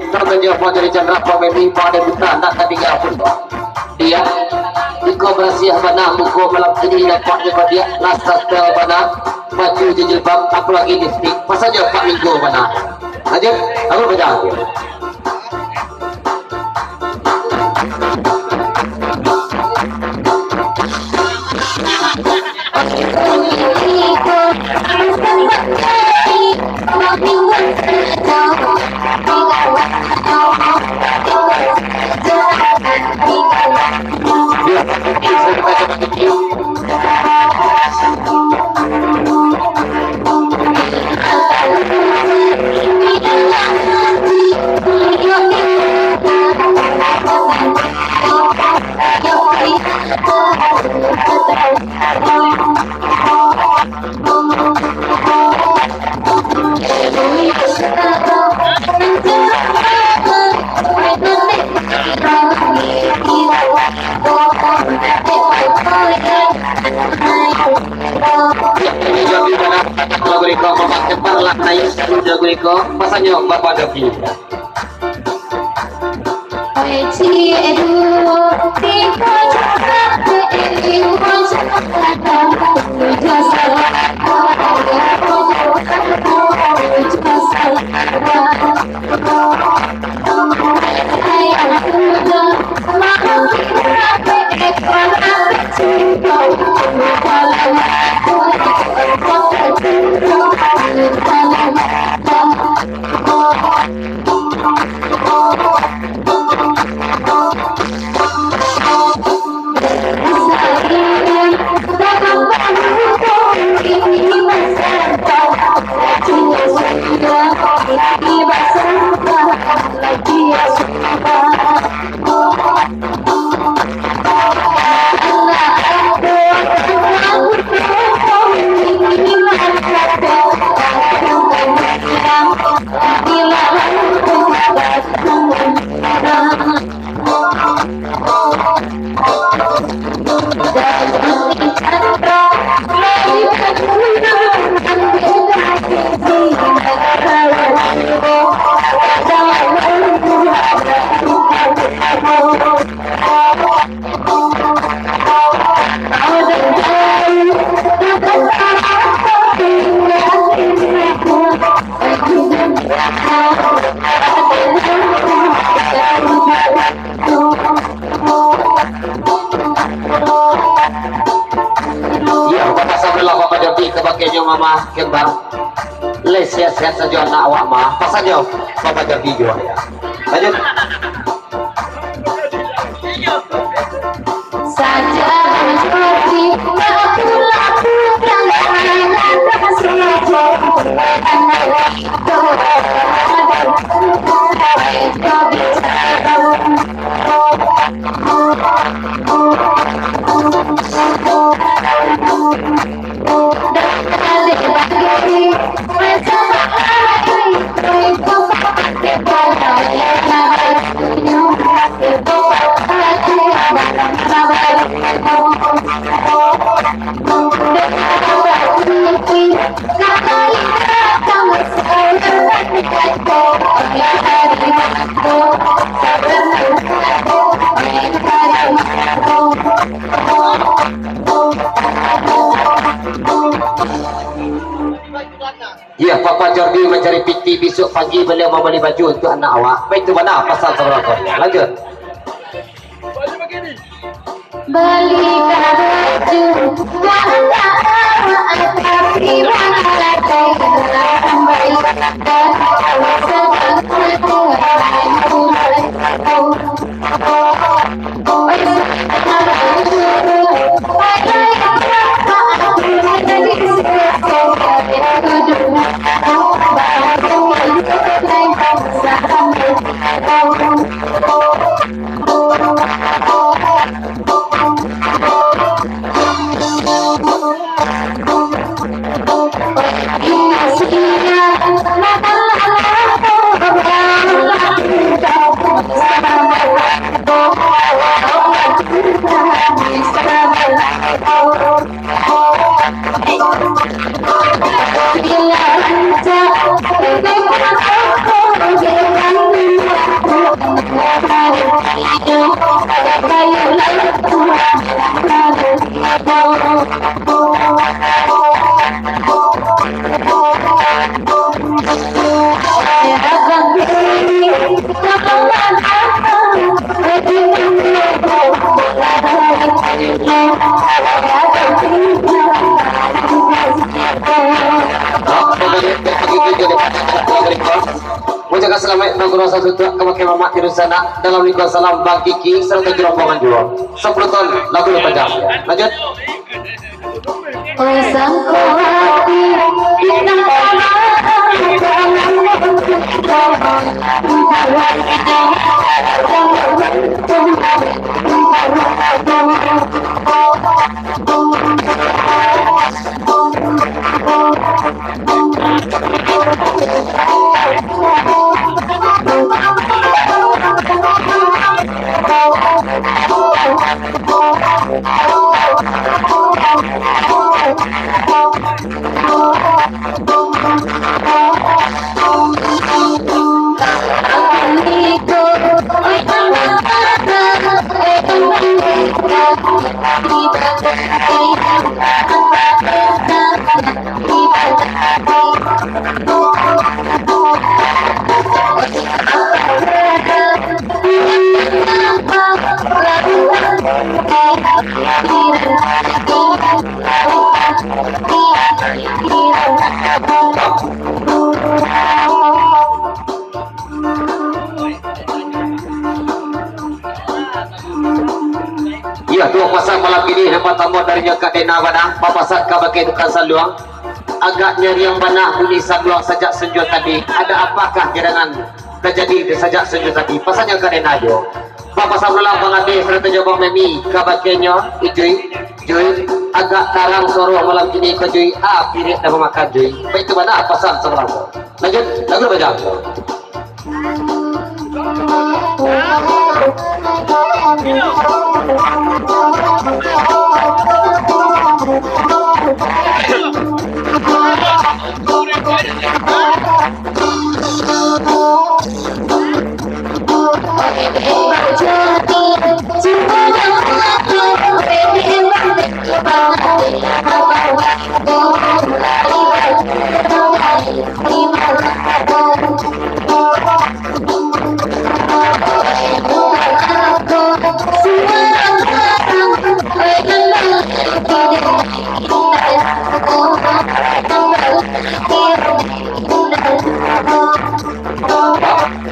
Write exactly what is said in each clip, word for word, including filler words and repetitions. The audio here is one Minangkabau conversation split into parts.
Iyo, sajo, Pak, dari Chandra, Pak Memi, Pak Devita, nak ka tingga pun. Iyo, iko barasiah bana muko malam kini, nampaknyo padiak, lah satel bana, baju jo jilbab, apolai lipstik, pasanyo Pak Minggu bana. Lanjut, abang pajang. Lagu iko, Bapak Cepat lah naik dulu lagu iko. Pasanyo Bapak Doki. Iyo, bapasang lah Bapak Jabi ka bakeh nyo Mama Kembar. Lai sehat-sehat sajo anak awak, Ma. Pasangnyo Bapak Jabi juo, yo. Lanjut. Iyo, Papa Jordi mancari piti, bisuak pagi baliau mambali baju untuak anak awak. Baitu bana pasan sabarapo. Lanjut. Bali ka baju, ka anak awak, tapi bana ladai, kambali ka. Ucapkan salamaik bak guru satu tu, ka bakeh mamak di dunsanak, dalam lingkuang salam Bang Kiki, sarato jo rombongan juo. Sapuluah ton, lagu nan panjang. Lanjut. Oi sangko ati, bintang. Iyo, tu pasan malam kini, nan partamo darinyo Kak Dena bana, bapasan kabake tukang saluang. Agaknyo riang bana bunyi saluang sajak sanjo tadi. Ada apakah gerangan tajadi sajak sanjo tadi? Pasannyo Kak Dena juo. Bapasan pulo lah Bang Ade sarato jo Bang Memi kabakenyo, Ijui, Jui, agak tarang suaro malam kini ko Jui, ah, pirik dah mamakan Jui. Baitu bana pasan samalam ko. Lanjut, lagu apa jam?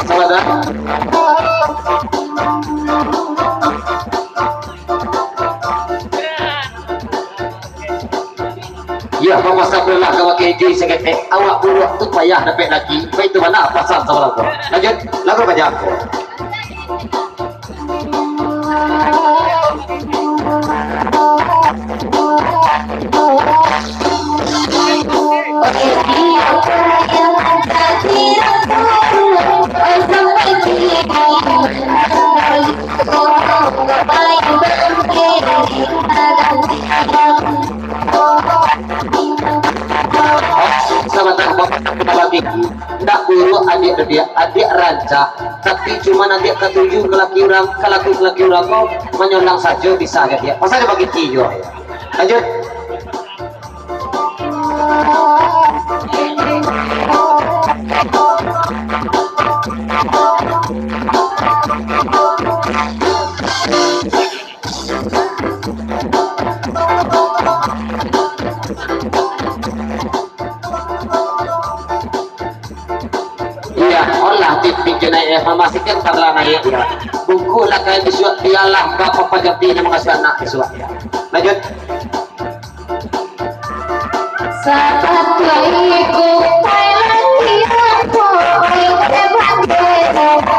Selamat datang. Iyo, mamasak pulo lah ka bakeh Jui saketek. Awak buruak tu payah dapek laki. Baitu bana pasan samalam ko. Lanjut, lagu panjang ko. Sabanta, Bapak, Bapak Biki. Ndak buruak adiak tu, Diak. Adiak rancak. Tapi cuman adiak katuju ka laki urang, ka laki, ka laki urang ko manyondang sajo bisa aja, Diak. Masa ada bagi tiyo. Lanjut. Iya, olah tipi jenai eh, mamasikan tadala naiak, iya. Bungkuh lah kain bisuak, bialah bapa pajati nan mangasuah anak bisuak, iya. Lanjut. Sapatu iku Thailand, iya, boy, hebat, hebat, hebat.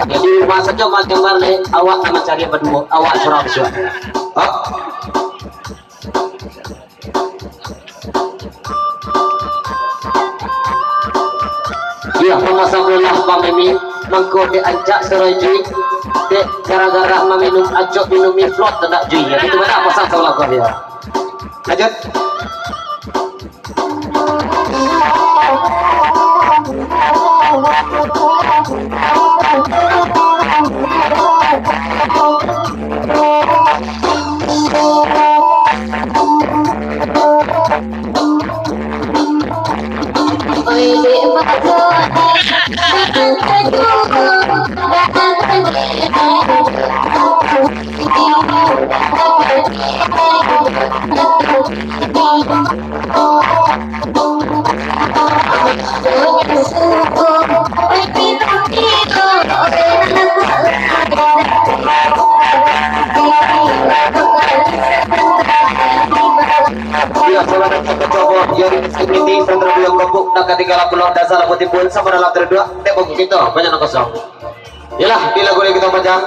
Jadi, rumah sajo mancari, awak nak mancari baduo, awak surang suah. Hah? Iyo, pamaso pulo lah Bang Mimi, mangko dek ancak surang Jui, dek gara-gara maminum acok minum mie flot tandak Jui. Jadi, tu bana pasan salah kau dia. Lanjut. Iyo, selamat mencoba. Jadi, S K P T, Sentral Buyong Kopuk, nak katinggalan pulo, dasar lampu timbul, sama dalam terduak, tembok kita, banyak nak kosong. Yalah, di lagu ni kita panjang.